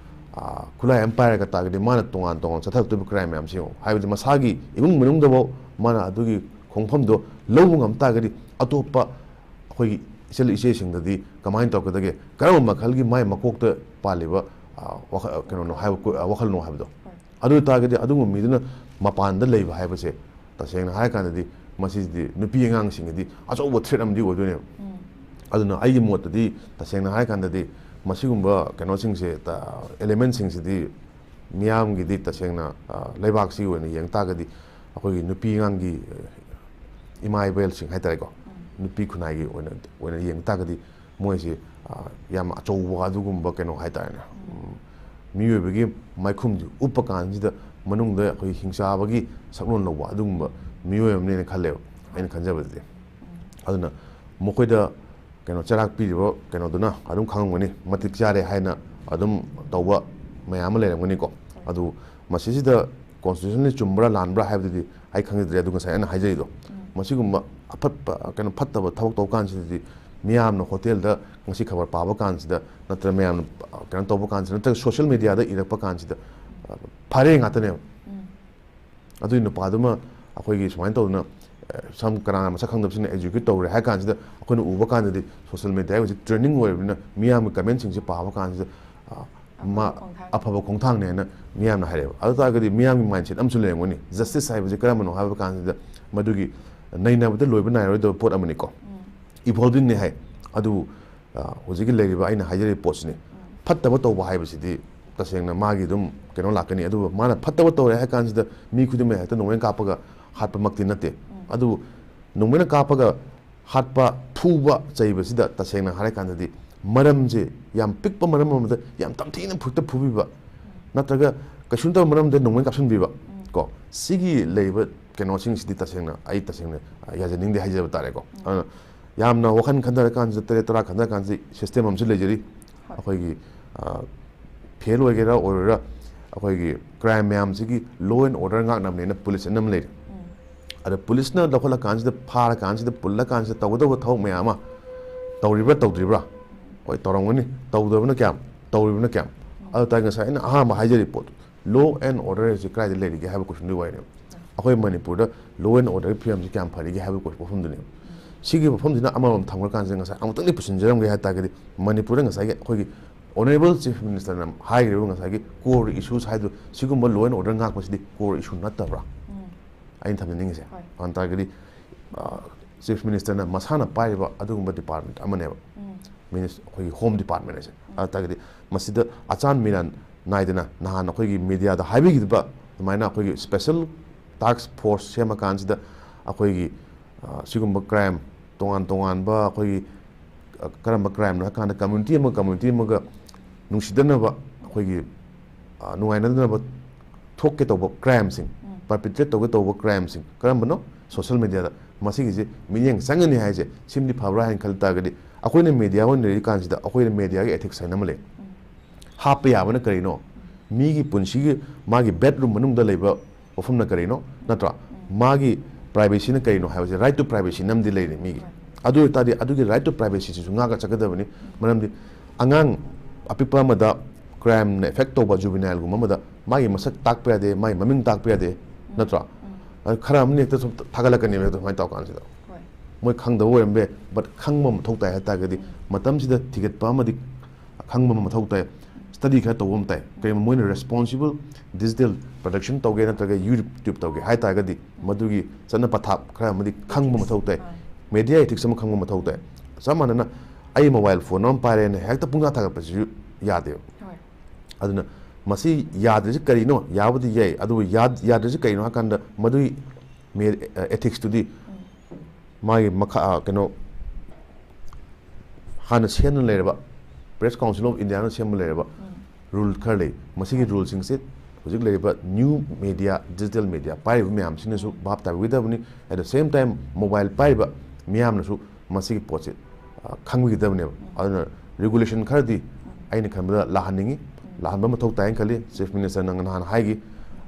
ꯑ, ꯈꯨꯠꯂꯥꯏ ꯑꯃ ꯄꯥꯏꯔꯒ ꯇꯥꯔꯒꯗꯤ ꯃꯥꯅ ꯇꯣꯉꯥꯟ ꯇꯣꯉꯥꯟ ꯆꯠꯊꯔꯛꯇꯣꯏꯕ ꯀ꯭ꯔꯥꯏꯝ ꯃꯌꯥꯝꯁꯦ ꯌꯦꯡꯉꯣ꯫ ꯍꯥꯏꯕꯗꯤ ꯃꯁꯥꯒꯤ ꯏꯃꯨꯡ ꯃꯅꯨꯡꯗꯐꯥꯎ ꯃꯥꯅ ꯑꯗꯨꯒꯤ ꯈꯣꯡꯐꯝꯗꯣ ꯂꯧꯕ ꯉꯝ ꯇꯥꯔꯒꯗꯤ ꯑꯇꯣꯞꯄ ꯑꯩꯈꯣꯏꯒꯤ ꯏꯆꯜ ꯏꯆꯦꯁꯤꯡꯗꯗꯤ ꯀꯃꯥꯏꯅ ꯇꯧꯔꯛꯀꯗꯒꯦ? ꯀꯔꯝꯕ ꯃꯈꯜꯒꯤ ꯃꯥꯏ ꯃꯀꯣꯛꯇ ꯄꯥꯜꯂꯤꯕ, ꯑ, ꯋꯥꯈꯜ, ꯀꯩꯅꯣꯅꯣ ꯍꯥꯏꯕ, ꯀꯣ-, ꯑ, ꯋꯥꯈꯜꯅꯣ ꯍꯥꯏꯕꯗꯣ? ꯑꯗꯨ ꯑꯣꯏ ꯇꯥꯔꯒꯗꯤ ꯑꯗꯨꯒꯨꯝꯕ ꯃꯤꯗꯨꯅ ꯃꯄꯥꯟꯗ ꯂꯩꯕ ꯍꯥꯏꯕꯁꯦ, ꯇꯁꯦꯡꯅ ꯍꯥꯏꯔꯀꯥꯟꯗꯗꯤ, ꯃꯁꯤꯗꯤ ꯅꯨꯄꯤ ꯑꯉꯥꯡꯁꯤꯡꯒꯤꯗꯤ ꯑꯆꯧꯕ threat ꯑꯃꯗꯤ ꯑꯣꯏꯗꯣꯏꯅꯦꯕ꯫ ꯑꯗꯨꯅ ꯑꯩꯒꯤ ꯃꯣꯠꯇꯗꯤ, ꯇꯁꯦꯡꯅ ꯍꯥꯏꯔꯀꯥꯟꯗꯗꯤ, ꯃꯁꯤꯒꯨꯝꯕ ꯀꯩꯅꯣꯁꯤꯡꯁꯦ, ꯇ-, elementꯁꯤꯡꯁꯤꯗꯤ ꯃꯤꯌꯥꯝꯒꯤꯗꯤ ꯇꯁꯦꯡꯅ, ꯑ, ꯂꯩꯕꯥꯛꯁꯤꯒꯤ ꯑꯣꯏꯅ ꯌꯦꯡ ꯇꯥꯔꯒꯗꯤ, ꯑꯩꯈꯣꯏꯒꯤ ꯅꯨꯄꯤ ꯑꯉꯥꯡꯒꯤ, ꯑ, ꯏꯃꯥ ꯏꯕꯦꯜꯁꯤꯡ ꯍꯥꯏꯇꯥꯔꯦꯀꯣ, ꯅꯨꯄꯤ ꯈꯨꯟꯅꯥꯏꯒꯤ ꯑꯣꯏꯅ, ꯑꯣꯏꯅ ꯌꯦꯡ ꯇꯥꯔꯒꯗꯤ, ꯃꯣꯏꯁꯤ, ꯑ, ꯌꯥꯝ ꯑꯆꯧꯕ ꯑꯗꯨꯒꯨꯝꯕ ꯀꯩꯅꯣ ꯍꯥꯏꯇꯥꯔꯦꯅꯦ꯫ ꯎꯝ, ꯃꯤꯑꯣꯏꯕꯒꯤ ꯃꯥꯏꯈꯨꯝꯁꯤ ꯎꯞꯄ ꯀꯥꯟꯁꯤꯗ, ꯃꯅꯨꯡꯗ ꯑꯩꯈꯣꯏ ꯍꯤꯡꯆꯥꯕꯒꯤ ꯁꯛꯂꯣꯟ ꯂꯧꯕ ꯑꯗꯨꯒꯨꯝꯕ ꯃꯤꯑꯣꯏ ꯑꯃꯅꯦꯅ ꯈꯜꯂꯦꯕ, ꯑꯩꯅ ꯈꯟꯖꯕꯗꯗꯤ꯫ ꯑꯗꯨꯅ ꯃꯈꯣꯏꯗ ꯀꯩꯅꯣ, ꯆꯩꯔꯥꯛ ꯄꯤꯔꯤꯕ ꯀꯩꯅꯣꯗꯨꯅ ꯑꯗꯨꯝ ꯈꯪꯉꯝꯒꯅꯤ, ꯃꯇꯤꯛ ꯆꯥꯔꯦ ꯍꯥꯏꯅ ꯑꯗꯨꯝ ꯇꯧꯕ ꯃꯌꯥꯝ ꯑꯃ ꯂꯩꯔꯝꯒꯅꯤꯀꯣ꯫ ꯑꯗꯨ ꯃꯁꯤꯁꯤꯗ constitutionally ꯆꯨꯝꯕ꯭ꯔꯥ ꯂꯥꯟꯕ꯭ꯔꯥ ꯍꯥꯏꯕꯗꯨꯗꯤ ꯑꯩ ꯈꯪꯖꯗ꯭ꯔꯦ꯫ ꯑꯗꯨ ꯉꯁꯥꯏ ꯑꯩꯅ ꯍꯥꯏꯖꯔꯤꯗꯣ, ꯃꯁꯤꯒꯨꯝꯕ ꯑꯐꯠꯄ, ꯀꯩꯅꯣ, ꯐꯠꯇꯕ ꯊꯕꯛ ꯇꯧ ꯀꯥꯟꯁꯤꯗꯗꯤ ꯃꯤꯌꯥꯝꯅ ꯍꯣꯇꯦꯜꯗ ꯉꯁꯤ ꯈꯕꯔ ꯄꯥꯕ ꯀꯥꯟꯁꯤꯗ, ꯅꯠꯇ꯭ꯔꯒ ꯃꯌꯥꯝꯅ ꯀꯩꯅꯣ ꯇꯧꯕ ꯀꯥꯟꯁꯤꯗ, ꯅꯠꯇ꯭ꯔꯒ social mediaꯗ ꯏꯔꯛꯄ ꯀꯥꯟꯁꯤꯗ, ꯑ, ꯐꯔꯦ ꯉꯥꯛꯇꯅꯦꯕ꯫ ꯑꯗꯨꯒꯤ ꯅꯨꯄꯥꯗꯨꯃ ꯑꯩꯈꯣꯏꯒꯤ ꯁꯨꯃꯥꯏꯅ ꯇꯧꯗꯅ, ꯑ, ꯁꯝ ꯀꯅꯥ ꯃꯁꯛ ꯈꯪꯗꯕꯁꯤꯡꯅ execute ꯇꯧꯔꯦ ꯍꯥꯏ ꯀꯥꯟꯁꯤꯗ, ꯑꯩꯈꯣꯏꯅ ꯎꯕ ꯀꯥꯟꯗꯗꯤ social media ꯍꯧꯖꯤꯛ trending ꯑꯣꯏꯔꯕꯅꯤꯅ, ꯃꯤꯌꯥꯝꯒꯤ commentꯁꯤꯡꯁꯦ ꯄꯥꯕ ꯀꯥꯟꯁꯤꯗ, ꯑ, ꯃꯥ ꯑꯐꯕ ꯈꯣꯡꯊꯥꯡ꯫ ꯑꯐꯕ ꯈꯣꯡꯊꯥꯡꯅꯦ ꯍꯥꯏꯅ ꯃꯤꯌꯥꯝꯅ ꯍꯥꯏꯔꯛꯑꯦꯕ꯫ ꯑꯗꯨ ꯇꯥꯔꯒꯗꯤ ꯃꯤꯌꯥꯝꯒꯤ mindset ꯑꯃꯁꯨ ꯂꯩꯔꯝꯒꯅꯤ꯫ Justice ꯍꯥꯏꯕꯁꯤ ꯀꯔꯝꯕꯅꯣ ꯍꯥꯏꯕ ꯀꯥꯟꯁꯤꯗ, ꯃꯗꯨꯒꯤ ꯅꯩꯅꯕꯗ ꯂꯣꯏꯕ ꯅꯥꯏꯔꯣꯏꯗꯕ ꯄꯣꯠ ꯑꯃꯅꯤꯀꯣ꯫ Evolvingꯅꯤ ꯍꯥꯏ꯫ ꯑꯗꯨꯕꯨ, ꯑ, ꯍꯧꯖꯤꯛꯀꯤ ꯂꯩꯔꯤꯕ ꯑꯩꯅ ꯍꯥꯏꯖꯔꯤꯕ ꯄꯣꯠꯁꯤꯅꯤ꯫ ꯐꯠꯇꯕ ꯇꯧꯕ ꯍꯥꯏꯕꯁꯤꯗꯤ ꯇꯁꯦꯡꯅ ꯃꯥꯒꯤ ꯑꯗꯨꯝ ꯀꯩꯅꯣ ꯂꯥꯛꯀꯅꯤ꯫ ꯑꯗꯨꯕꯨ ꯃꯥꯅ ꯐꯠꯇꯕ ꯇꯧꯔꯦ ꯍꯥꯏ ꯀꯥꯟꯁꯤꯗ ꯃꯤ ꯈꯨꯗꯤꯡꯃꯛ ꯍꯦꯛꯇ ꯅꯣꯡꯃꯩ ꯀꯥꯞꯄꯒ ꯍꯥꯠꯄꯃꯛꯇꯤ ꯅꯠꯇꯦ꯫ ꯑꯗꯨꯕꯨ ꯅꯣꯡꯃꯩꯅ ꯀꯥꯞꯄꯒ ꯍꯥꯠꯄ, ꯐꯨꯕ, ꯆꯩꯕꯁꯤꯗ ꯇꯁꯦꯡꯅ ꯍꯥꯏꯔꯀꯥꯟꯗꯗꯤ ꯃꯔꯝꯁꯦ ꯌꯥꯝ ꯄꯤꯛꯄ ꯃꯔꯝ ꯑꯃꯗ ꯌꯥꯝ ꯇꯝꯊꯤꯅ ꯐꯨꯛꯇ ꯐꯨꯕꯤꯕ, ꯅꯠꯇ꯭ꯔꯒ ꯀꯩꯁꯨ ꯅꯠꯇꯕ ꯃꯔꯝꯗ ꯅꯣꯡꯃꯩ ꯀꯥꯞꯁꯤꯟꯕꯤꯕ, ꯀꯣ, ꯁꯤꯒꯤ ꯂꯩꯔꯤꯕ ꯀꯩꯅꯣꯁꯤꯡꯁꯤꯗꯤ ꯇꯁꯦꯡꯅ ꯑꯩ ꯇꯁꯦꯡꯅ ꯌꯥꯖꯅꯤꯡꯗꯦ ꯍꯥꯏꯖꯕ ꯇꯥꯔꯦꯀꯣ꯫ ꯑꯗꯨꯅ ꯌꯥꯝꯅ ꯋꯥꯈꯜ ꯈꯟꯊꯔ ꯀꯥꯟꯁꯤꯗ, ꯇꯔꯦꯠ ꯇꯔꯥ ꯈꯟꯊꯔ ꯀꯥꯟꯁꯤꯗ system ꯑꯃꯁꯨ ꯂꯩꯖꯔꯤ꯫ ꯑꯩꯈꯣꯏꯒꯤ, ꯑ, fail ꯑꯣꯏꯒꯦꯔꯥ ꯑꯣꯏꯔꯣꯏꯔꯥ, ꯑꯩꯈꯣꯏꯒꯤ crime ꯃꯌꯥꯝꯁꯤꯒꯤ law and order ꯉꯥꯛꯅꯕꯅꯦꯅ police ꯑꯃ ꯂꯩꯔꯤ꯫ ꯑꯗ policeꯅ ꯂꯧꯈꯠꯂꯀꯥꯟꯁꯤꯗ, ꯐꯥꯔꯀꯥꯟꯁꯤꯗ, ꯄꯨꯜꯂꯀꯥꯟꯁꯤꯗ ꯇꯧꯒꯗꯧꯕ ꯊꯕꯛ ꯃꯌꯥꯝ ꯑꯃ ꯇꯧꯔꯤꯕ꯭ꯔꯥ ꯇꯧꯗ꯭ꯔꯤꯕ꯭ꯔꯥ? ꯍꯣꯏ, ꯇꯧꯔꯝꯒꯅꯤ꯫ ꯇꯧꯗꯕꯅ ꯀꯌꯥꯝ? ꯇꯧꯔꯤꯕꯅ ꯀꯌꯥꯝ? ꯑꯗꯨ ꯇꯥꯔꯗꯤ ꯉꯁꯥꯏ ꯑꯩꯅ ꯑꯍꯥꯟꯕ ꯍꯥꯏꯖꯔꯤ ꯄꯣꯠꯇꯣ, law and order ꯍꯥꯏꯁꯦ ꯀꯗꯥꯏꯗ ꯂꯩꯔꯤꯒꯦ ꯍꯥꯏꯕ questionꯗꯨꯒꯤ ꯋꯥꯔꯤꯅꯦꯕ꯫ ꯑꯩꯈꯣꯏ ꯃꯅꯤꯄꯨꯔꯗ law and orderꯒꯤ ꯐꯤꯕꯝꯁꯤ ꯀꯌꯥꯝ ꯐꯔꯤꯒꯦ ꯍꯥꯏꯕ ꯋꯥꯐꯝꯗꯨꯅꯦꯕ꯫ ꯁꯤꯒꯤ ꯃꯐꯝꯁꯤꯅ ꯑꯃꯔꯣꯝ ꯊꯝꯈ꯭ꯔꯀꯥꯟꯁꯤꯗ ꯉꯁꯥꯏ ꯑꯃꯨꯛꯇꯪꯗꯤ ꯄꯨꯁꯤꯟꯖꯔꯝꯒꯦ ꯍꯥꯏ ꯇꯥꯔꯒꯗꯤ, ꯃꯅꯤꯄꯨꯔꯗ ꯉꯁꯥꯏꯒꯤ ꯑꯩꯈꯣꯏꯒꯤ Honourable Chief Minister ꯅ ꯍꯥꯏꯈ꯭ꯔꯤꯕ ꯉꯁꯥꯏꯒꯤ core issues ꯍꯥꯏꯗꯣ, ꯁꯤꯒꯨꯝꯕ law and order ꯉꯥꯛꯄꯁꯤꯗꯤ core issue ꯅꯠꯇꯕ꯭ꯔꯥ? ꯎꯝ, ꯑꯩꯅ ꯊꯝꯖꯅꯤꯡꯉꯤꯁꯦ꯫ ꯍꯣꯏ꯫ ꯑꯗꯨ ꯇꯥꯔꯒꯗꯤ, ꯑ, Chief Minister ꯅ ꯃꯁꯥꯅ ꯄꯥꯏꯔꯤꯕ ꯑꯗꯨꯒꯨꯝꯕ department ꯑꯃꯅꯦꯕ, ꯎꯝ, ꯃꯤꯅꯤꯁ-, ꯑꯩꯈꯣꯏꯒꯤ Home Department ꯍꯥꯏꯁꯦ꯫ ꯑꯗꯨ ꯇꯥꯔꯒꯗꯤ ꯃꯁꯤꯗ ꯑꯆꯥꯟ ꯃꯤꯔꯥꯟ ꯅꯥꯏꯗꯅ ꯅꯍꯥꯟ ꯑꯩꯈꯣꯏꯒꯤ media ꯗ ꯍꯥꯏꯕꯤꯈꯤꯕ ꯑꯗꯨꯃꯥꯏꯅ ꯑꯩꯈꯣꯏꯒꯤ special task force ꯁꯦꯝꯃꯀꯥꯟꯁꯤꯗ ꯑꯩꯈꯣꯏꯒꯤ, ꯑ, ꯁꯤꯒꯨꯝꯕ crime, ꯇꯣꯉꯥꯟ ꯇꯣꯉꯥꯟꯕ ꯑꯩꯈꯣꯏꯒꯤ, ꯑ, ꯀꯔꯝꯕ crime ꯅꯣ ꯍꯥꯏ ꯀꯥꯟꯗ community ꯑꯃꯒ community ꯑꯃꯒ ꯅꯨꯡꯁꯤꯗꯅꯕ, ꯑꯩꯈꯣꯏꯒꯤ, ꯑ, ꯅꯨꯡꯉꯥꯏꯅꯗꯅꯕ ꯊꯣꯛꯀꯦ ꯇꯧꯕ crime ꯁꯤꯡ, ꯎꯝ, perpetrate ꯇꯧꯒꯦ ꯇꯧꯕ crime ꯁꯤꯡ ꯀꯔꯝꯕꯅꯣ? Social media ꯗ꯫ ꯃꯁꯤꯒꯤꯁꯦ ꯃꯤꯠꯌꯦꯡ ꯆꯪꯒꯅꯤ ꯍꯥꯏꯁꯦ ꯁꯤꯃꯗꯤ ꯐꯕ꯭ꯔꯥ ꯍꯥꯏꯅ ꯈꯜ ꯇꯥꯔꯒꯗꯤ, ꯑꯩꯈꯣꯏꯅ media ꯑꯣꯏꯅ ꯂꯩꯔꯤ ꯀꯥꯟꯁꯤꯗ ꯑꯩꯈꯣꯏꯅ media ꯒꯤ ethics ꯍꯥꯏꯅ ꯑꯃ ꯂꯩ꯫ ꯎꯝ, ꯍꯥꯞꯄ ꯌꯥꯕꯅ ꯀꯔꯤꯅꯣ? ꯃꯤꯒꯤ ꯄꯨꯟꯁꯤꯒꯤ, ꯃꯥꯒꯤ bedroom ꯃꯅꯨꯡꯗ ꯂꯩꯕ ꯋꯥꯐꯝꯅ ꯀꯔꯤꯅꯣ? ꯅꯠꯇ꯭ꯔꯥ? ꯃꯥꯒꯤ privacy ꯅ ꯀꯔꯤꯅꯣ ꯍꯥꯏꯕꯁꯦ, right to privacy ꯅ ꯑꯃꯗꯤ ꯂꯩꯔꯦ ꯃꯤꯒꯤ꯫ ꯍꯣꯏ꯫ ꯑꯗꯨ ꯑꯣꯏꯇꯥꯔꯗꯤ ꯑꯗꯨꯒꯤ right to privacy ꯁꯤꯁꯨ ꯉꯥꯛꯑ ꯆꯠꯀꯗꯕꯅꯤ꯫ ꯃꯔꯝꯗꯤ ꯑꯉꯥꯡ ꯑꯄꯤꯛꯄ ꯑꯃꯗ crime ꯅ effect ꯇꯧꯕ, juvenile ꯒꯨꯝꯕ ꯑꯃꯗ ꯃꯥꯒꯤ ꯃꯁꯛ ꯇꯥꯛꯄ ꯌꯥꯗꯦ, ꯃꯥꯒꯤ ꯃꯃꯤꯡ ꯇꯥꯛꯄ ꯌꯥꯗꯦ, ꯅꯠꯇ꯭ꯔꯥ? ꯎꯝ, ꯑꯗꯨ ꯈꯔ ꯑꯃꯅ ꯍꯦꯛꯇ ꯁꯨꯝ ꯊꯥꯒꯠꯂꯛꯀꯅꯦꯕ ꯑꯗꯨꯃꯥꯏꯅ ꯇꯧꯔꯀꯥꯟꯁꯤꯗ꯫ ꯍꯣꯏ꯫ ꯃꯣꯏ ꯈꯪꯗꯕ ꯑꯣꯏꯔꯝꯕ ꯌꯥꯏ, but ꯈꯪꯕ ꯃꯊꯧ ꯇꯥꯏ ꯍꯥꯏ ꯇꯥꯔꯒꯗꯤ, ꯎꯝ, ꯃꯇꯝꯁꯤꯗ ꯊꯤꯒꯠꯄ ꯑꯃꯗꯤ ꯈꯪꯕ ꯑꯃ ꯃꯊꯧ ꯇꯥꯏ, study ꯈꯔ ꯇꯧꯕ ꯑꯃ ꯇꯥꯏ꯫ ꯀꯔꯤꯒꯨꯝꯕ ꯃꯣꯏꯅ responsible digital production ꯇꯧꯒꯦ ꯅꯠꯇ꯭ꯔꯒ YouTube ꯇꯧꯒꯦ ꯍꯥꯏ ꯇꯥꯔꯒꯗꯤ, ꯃꯗꯨꯒꯤ ꯆꯠꯅ ꯄꯊꯥꯞ ꯈꯔ ꯑꯃꯗꯤ ꯈꯪꯕ ꯃꯊꯧ ꯇꯥꯏ꯫ ꯑꯥ, Media ethics ꯑꯃ ꯈꯪꯕ ꯃꯊꯧ ꯇꯥꯏ꯫ ꯆꯞ ꯃꯥꯟꯅꯅ ꯑꯩ mobile phone ꯑꯃ ꯄꯥꯏꯔꯦꯅ ꯍꯦꯛꯇ ꯄꯨꯡꯊꯥ ꯊꯥꯒꯠꯄꯁꯤꯁꯨ ꯌꯥꯗꯦꯕ꯫ ꯍꯣꯏ꯫ ꯑꯗꯨꯅ ꯃꯁꯤ ꯌꯥꯗ꯭ꯔꯤꯁꯤ ꯀꯔꯤꯅꯣ? ꯌꯥꯕꯨꯗꯤ ꯌꯥꯏ, ꯑꯗꯨꯕꯨ ꯌꯥ-, ꯌꯥꯗ꯭ꯔꯤꯁꯤ ꯀꯔꯤꯅꯣ ꯍꯥꯏ ꯀꯥꯟꯗ, ꯃꯗꯨꯒꯤ ꯃꯦ-, ꯑ, ethics ꯇꯨꯗꯤ ꯎꯝ, ꯃꯥꯒꯤ ꯃꯈꯥ, ꯑ, ꯀꯩꯅꯣ, ꯍꯥꯟꯅ ꯁꯦꯝꯗꯨꯅ ꯂꯩꯔꯕ, Press Council of India ꯅ ꯁꯦꯝꯕ ꯂꯩꯔꯕ ꯎꯝ, rule ꯈꯔ ꯂꯩ꯫ ꯃꯁꯤꯒꯤ rule ꯁꯤꯡꯁꯦ ꯍꯧꯖꯤꯛ ꯂꯩꯔꯤꯕ new media, digital media ꯄꯥꯏꯔꯤꯕ ꯃꯌꯥꯝꯁꯤꯅꯁꯨ ꯚꯥꯞ ꯇꯥꯕꯤꯒꯗꯕꯅꯤ꯫ At the same time, mobile ꯄꯥꯏꯔꯤꯕ ꯃꯤꯌꯥꯝꯅꯁꯨ ꯃꯁꯤꯒꯤ ꯄꯣꯠꯁꯦ, ꯑ, ꯈꯪꯕꯤꯒꯗꯕꯅꯦꯕ꯫ ꯑꯗꯨꯅ regulation ꯈꯔꯗꯤ ꯑꯩꯅ ꯈꯟꯕꯗ ꯂꯥꯛꯍꯟꯅꯤꯡꯉꯤ, ꯂꯥꯛꯍꯟꯕ ꯃꯊꯧ ꯇꯥꯏꯅ ꯈꯜꯂꯤ꯫ Chief Minister ꯅ ꯅꯍꯥꯟ ꯍꯥꯏꯈꯤ,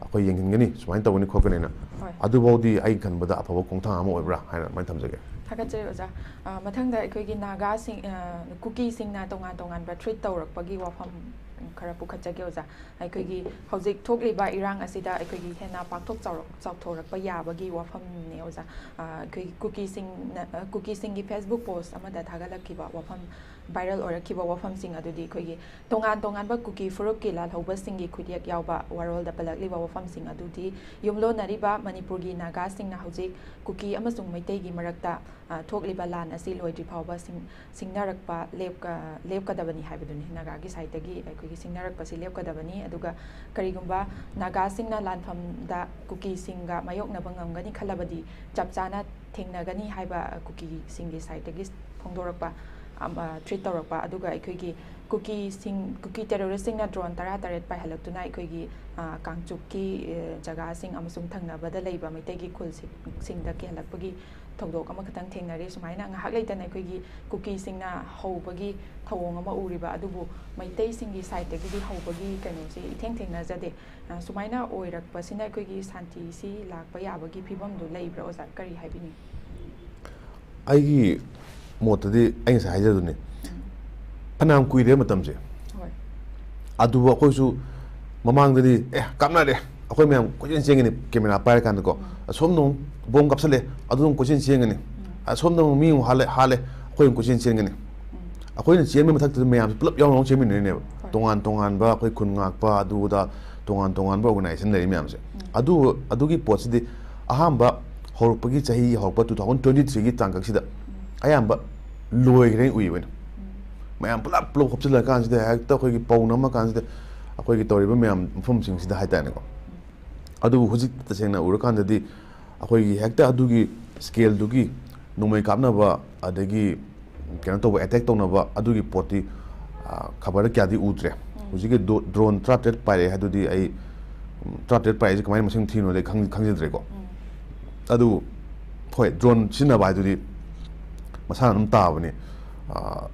"ꯑꯩꯈꯣꯏ ꯌꯦꯡꯍꯟꯒꯅꯤ, ꯁꯨꯃꯥꯏꯅ ꯇꯧꯒꯅꯤ ꯈꯣꯠꯀꯅꯤꯅ"꯫ ꯍꯣꯏ꯫ ꯑꯗꯨꯐꯥꯎꯗꯤ ꯑꯩ ꯈꯟꯕꯗ ꯑꯐꯕ ꯈꯣꯡꯊꯥꯡ ꯑꯃ ꯑꯣꯏꯕ꯭ꯔꯥ ꯍꯥꯏꯅ ꯑꯗꯨꯃꯥꯏꯅ ꯊꯝꯖꯒꯦ꯫ ꯊꯥꯒꯠꯆꯔꯤ ꯑꯣꯖꯥ꯫ ꯑ, ꯃꯊꯪꯗ ꯑꯩꯈꯣꯏꯒꯤ ꯅꯥꯒꯥꯁꯤꯡ, ꯑ, ꯀꯨꯀꯤꯁꯤꯡꯅ ꯇꯣꯉꯥꯟ ꯇꯣꯉꯥꯟꯕ treat ꯇꯧꯔꯛꯄꯒꯤ ꯋꯥꯐꯝ ꯈꯔ ꯄꯨꯈꯠꯆꯒꯦ ꯑꯣꯖꯥ꯫ ꯑꯩꯈꯣꯏꯒꯤ ꯍꯧꯖꯤꯛ ꯊꯣꯛꯂꯤꯕ ꯏꯔꯥꯡ ꯑꯁꯤꯗ ꯑꯩꯈꯣꯏꯒꯤ ꯍꯦꯟꯅ ꯄꯥꯛꯊꯣꯛ ꯆꯥꯎꯔꯛ-, ꯆꯥꯎꯊꯣꯔꯛꯄ ꯌꯥꯕꯒꯤ ꯋꯥꯐꯝꯅꯦ ꯑꯣꯖꯥ, ꯑ, ꯑꯩꯈꯣꯏꯒꯤ ꯀꯨꯀꯤꯁꯤꯡꯅ, ꯑ, ꯀꯨꯀꯤꯁꯤꯡꯒꯤ Facebook post ꯑꯃꯗ ꯊꯥꯒꯠꯂꯛꯈꯤꯕ ꯋꯥꯐꯝ, viral ꯑꯣꯏꯔꯛꯈꯤꯕ ꯋꯥꯐꯝꯁꯤꯡ ꯑꯗꯨꯗꯤ ꯑꯩꯈꯣꯏꯒꯤ ꯇꯣꯉꯥꯟ ꯇꯣꯉꯥꯟꯕ ꯀꯨꯀꯤ ꯐꯨꯔꯨꯞꯀꯤ ꯂꯥꯜꯍꯧꯕꯁꯤꯡꯒꯤ ꯈꯨꯠꯌꯦꯛ ꯌꯥꯎꯕ ꯋꯥꯔꯣꯜꯗ ꯄꯜꯂꯛꯂꯤꯕ ꯋꯥꯐꯝꯁꯤꯡ ꯑꯗꯨꯗꯤ ꯌꯨꯝꯂꯣꯟꯅꯔꯤꯕ ꯃꯅꯤꯄꯨꯔꯒꯤ ꯅꯥꯒꯥꯁꯤꯡꯅ ꯍꯧꯖꯤꯛ ꯀꯨꯀꯤ ꯑꯃꯁꯨꯡ ꯃꯩꯇꯩꯒꯤ ꯃꯔꯛꯇ, ꯑ, ꯊꯣꯛꯂꯤꯕ ꯂꯥꯟ ꯑꯁꯤ ꯂꯣꯏꯗ꯭ꯔꯤ ꯐꯥꯎꯕ ꯁꯤꯡ-, ꯁꯤꯡꯅꯔꯛꯄ ꯂꯦꯞꯀ-, ꯂꯦꯞꯀꯗꯕꯅꯤ ꯍꯥꯏꯕꯗꯨꯅꯤ꯫ ꯅꯥꯒꯥꯒꯤ side ꯇꯒꯤ ꯑꯩꯈꯣꯏꯒꯤ ꯁꯤꯡꯅꯔꯛꯄꯁꯤ ꯂꯦꯞꯀꯗꯕꯅꯤ꯫ ꯑꯗꯨꯒ ꯀꯔꯤꯒꯨꯝꯕ ꯅꯥꯒꯥꯁꯤꯡꯅ ꯂꯥꯟꯐꯝꯗ ꯀꯨꯀꯤꯁꯤꯡꯒ ꯃꯥꯌꯣꯛꯅꯕ ꯉꯝꯒꯅꯤ ꯈꯜꯂꯕꯗꯤ ꯆꯞ ꯆꯥꯅ ꯊꯦꯡꯅꯒꯅꯤ ꯍꯥꯏꯕ ꯀꯨꯀꯤꯁꯤꯡꯒꯤ side ꯇꯒꯤ ꯐꯣꯡꯗꯣꯔꯛꯄ, ꯑꯃ, threat ꯇꯧꯔꯛꯄ, ꯑꯗꯨꯒ ꯑꯩꯈꯣꯏꯒꯤ ꯀꯨꯀꯤꯁꯤꯡ, ꯀꯨꯀꯤ terrorist ꯁꯤꯡꯅ drone ꯇꯔꯥ ꯇꯔꯦꯠ ꯄꯥꯏꯍꯜꯂꯛꯇꯨꯅ ꯑꯩꯈꯣꯏꯒꯤ, ꯑ, ꯀꯥꯡꯆꯨꯞꯀꯤ, ꯑ, ꯖꯒꯥꯁꯤꯡ ꯑꯃꯁꯨꯡ ꯊꯪꯅꯕꯗ ꯂꯩꯕ ꯃꯩꯇꯩꯒꯤ ꯈꯨꯜꯁꯤꯡ-, ꯁꯤꯡꯗ ꯀꯤꯍꯜꯂꯛꯄꯒꯤ ꯊꯧꯗꯣꯛ ꯑꯃꯈꯛꯇꯪ ꯊꯦꯡꯅꯔꯦ꯫ ꯁꯨꯃꯥꯏꯅ ꯉꯥꯏꯍꯥꯛ ꯂꯩꯇꯅ ꯑꯩꯈꯣꯏꯒꯤ ꯀꯨꯀꯤꯁꯤꯡꯅ ꯍꯧꯕꯒꯤ ꯊꯧꯑꯣꯡ ꯑꯃ ꯎꯔꯤꯕ, ꯑꯗꯨꯕꯨ ꯃꯩꯇꯩꯁꯤꯡꯒꯤ side ꯇꯒꯤꯗꯤ ꯍꯧꯕꯒꯤ ꯀꯩꯅꯣꯁꯤ ꯏꯊꯦꯡ ꯊꯦꯡꯅꯖꯗꯦ꯫ ꯑ, ꯁꯨꯃꯥꯏꯅ ꯑꯣꯏꯔꯛꯄꯁꯤꯅ ꯑꯩꯈꯣꯏꯒꯤ ꯁꯥꯟꯇꯤꯁꯤ ꯂꯥꯛꯄ ꯌꯥꯕꯒꯤ ꯐꯤꯕꯝꯗꯨ ꯂꯩꯕ꯭ꯔꯥ, ꯑꯣꯖꯥ? ꯀꯔꯤ ꯍꯥꯏꯕꯤꯅꯤꯡꯉꯤ? ꯑꯩꯒꯤ ꯃꯣꯠꯇꯗꯤ ꯑꯩ ꯉꯁꯥꯏ ꯍꯥꯏꯖꯗꯨꯅꯤ, ꯎꯝ꯫ ꯐꯅꯌꯥꯝ ꯀꯨꯏꯔꯦ ꯃꯇꯝꯁꯦ꯫ ꯍꯣꯏ꯫ ꯑꯗꯨꯕꯨ ꯑꯩꯈꯣꯏꯁꯨ ꯃꯃꯥꯡꯗꯗꯤ, "ꯑꯦ, ꯀꯥꯞꯅꯔꯦ", ꯑꯩꯈꯣꯏ ꯃꯌꯥꯝ ꯀꯣꯏꯆꯦꯟ ꯆꯦꯟꯒꯅꯤ camera ꯄꯥꯏꯔꯀꯥꯟꯗꯀꯣ꯫ ꯎꯝ꯫ ꯑꯁꯣꯝꯗ ꯑꯃꯨꯛ bomb ꯀꯥꯞꯁꯜꯂꯦ, ꯑꯗꯨ ꯑꯃꯨꯛ ꯀꯣꯏꯆꯦꯟ ꯆꯦꯟꯒꯅꯤ꯫ ꯎꯝ꯫ ꯑꯁꯣꯝꯗ ꯑꯃꯨꯛ ꯃꯤ ꯑꯃꯨꯛ ꯍꯥꯠꯂꯦ, ꯍꯥꯠꯂꯦ, ꯑꯩꯈꯣꯏ ꯑꯃꯨꯛ ꯀꯣꯏꯆꯦꯟ ꯆꯦꯟꯒꯅꯤ꯫ ꯎꯝ꯫ ꯑꯩꯈꯣꯏꯅ ꯆꯦꯟꯕ ꯃꯊꯛꯇꯨꯗ ꯃꯌꯥꯝꯁꯦ ꯄꯨꯂꯞ ꯌꯥꯎꯅ ꯑꯃꯨꯛ ꯆꯦꯟꯃꯤꯟꯅꯔꯤꯅꯦꯕ꯫ ꯍꯣꯏ꯫ ꯇꯣꯉꯥꯟ ꯇꯣꯉꯥꯟꯕ ꯑꯩꯈꯣꯏ ꯈꯨꯟ ꯉꯥꯛꯄ, ꯑꯗꯨ ꯑꯗꯥ ꯇꯣꯉꯥꯟ ꯇꯣꯉꯥꯟꯕ organization ꯂꯩꯔꯤ ꯃꯌꯥꯝꯁꯦ꯫ ꯎꯝ꯫ ꯑꯗꯨ, ꯑꯗꯨꯒꯤ ꯄꯣꯠꯁꯤꯗꯤ ꯑꯍꯥꯟꯕ ꯍꯧꯔꯛꯄꯒꯤ, ꯆꯍꯤ ꯍꯧꯔꯛꯄ two thousand twenty three ꯒꯤ ꯇꯥꯡꯀꯛꯁꯤꯗ ꯎꯝ꯫ ꯑꯌꯥꯝꯕ ꯂꯣꯏꯈ꯭ꯔꯦꯅ ꯎꯏꯌꯦꯕ ꯑꯩꯅ꯫ ꯎꯝ꯫ ꯃꯌꯥꯝ ꯄꯨꯂꯞ ꯄꯨꯂꯞ ꯍꯣꯞꯆꯤꯜꯂꯀꯥꯟꯁꯤꯗ ꯍꯦꯛꯇ ꯑꯩꯈꯣꯏꯒꯤ ꯄꯧ ꯅꯝꯃꯀꯥꯟꯁꯤꯗ ꯑꯩꯈꯣꯏꯒꯤ ꯇꯧꯔꯤꯕ ꯃꯌꯥꯝ ꯃꯐꯝꯁꯤꯡꯁꯤꯗ ꯍꯥꯏꯇꯥꯔꯦꯅꯦꯀꯣ꯫ ꯑꯗꯨꯕꯨ ꯍꯧꯖꯤꯛ ꯇꯁꯦꯡꯅ ꯎꯔꯀꯥꯟꯗꯗꯤ ꯑꯩꯈꯣꯏꯒꯤ ꯍꯦꯛꯇ ꯑꯗꯨꯒꯤ scale ꯗꯨꯒꯤ ꯅꯣꯡꯃꯩ ꯀꯥꯞꯅꯕ, ꯑꯗꯒꯤ ꯀꯩꯅꯣ ꯇꯧꯕ, attack ꯇꯧꯅꯕ ꯑꯗꯨꯒꯤ ꯄꯣꯠꯇꯤ, ꯑ, ꯈꯕꯔꯗ ꯀꯌꯥꯗꯤ ꯎꯗ꯭ꯔꯦ꯫ ꯎꯝ꯫ ꯍꯧꯖꯤꯛꯀꯤ ꯗꯣ-, drone ꯇꯔꯥꯇꯔꯦꯠ ꯄꯥꯏꯔꯛꯑꯦ ꯍꯥꯏꯗꯨꯗꯤ ꯑꯩ, ꯎꯝ, ꯇꯔꯥꯇꯔꯦꯠ ꯄꯥꯏꯔꯛꯏꯁꯦ ꯀꯃꯥꯏꯅ ꯃꯁꯤꯡ ꯊꯤꯅꯣꯗꯤ ꯑꯩ ꯈꯪ-, ꯈꯪꯖꯗ꯭ꯔꯦꯀꯣ꯫ ꯎꯝ꯫ ꯑꯗꯨꯕꯨ ꯍꯣꯏ, drone ꯁꯤꯖꯤꯟꯅꯕ ꯍꯥꯏꯗꯨꯗꯤ ꯃꯁꯥꯅ ꯑꯗꯨꯝ ꯇꯥꯕꯅꯤ꯫ ꯑ,